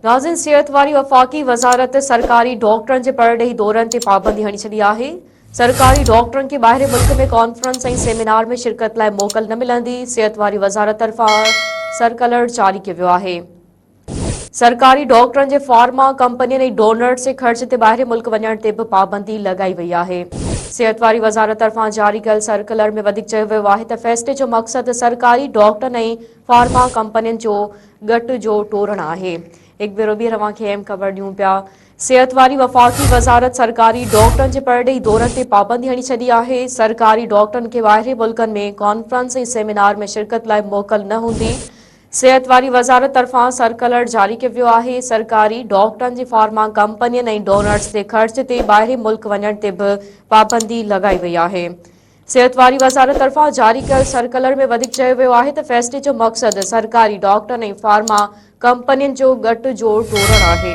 ناظرين صحت واري وفاقي وزارت سرڪاري ڊاڪٽرن جي پرڏيهي دورن تي پابندي هڻي ڇڏي آهي. سرڪاري ڊاڪٽرن کي ٻاهرين ملڪ ۾ ڪانفرنس ۽ سيمينار ۾ شرڪت لاء موڪل نه ملندي، صحت واري وزارت طرفان سرڪلر جاري ڪيو ويو آهي. سرڪاري ڊاڪٽرن جي فارما ڪمپنين ۽ ڊونرز جي خرچ تي ٻاهرين ملڪ وڃڻ تي به پابندي لڳائي وئي آهي. صحت واري وزارت طرفان جاري ڪيل سرڪلر ۾ وڌيڪ چيو ويو آهي ته فيصلي جو مقصد سرڪاري ڊاڪٽرن ۽ فارما ڪمپنين جو ڳٽ جو ٽوڙڻ آهي. هڪ ڀيرو ٻيهر اوهان کي اهم خبر ڏيون پيا. صحت واري وفاقي وزارت سرڪاري ڊاڪٽرن جي پرڏيهي دورن تي پابندي هڻي ڇڏي آهي. سرڪاري ڊاڪٽرن کي ٻاهرين ملڪن ۾ ڪانفرنس ۽ سيمينار ۾ شرڪت لاء موڪل نه هوندي. صحت واري وزارت طرفان سرڪلر جاري ڪيو ويو آهي. سرڪاري ڊاڪٽرن جي فارما ڪمپنين ۽ ڊونرز تي خرچ تي ٻاهرين ملڪ وڃڻ تي به پابندي لڳائي وئي آهي. صحت واري وزارت طرفان جاري ڪيل سرڪلر ۾ وڌيڪ چيو ويو آهي ته فيصلي جو مقصد سرڪاري ڊاڪٽرن ۽ فارما ڪمپنين جو ڳٽ جوڙ ٽوڙڻ آهي.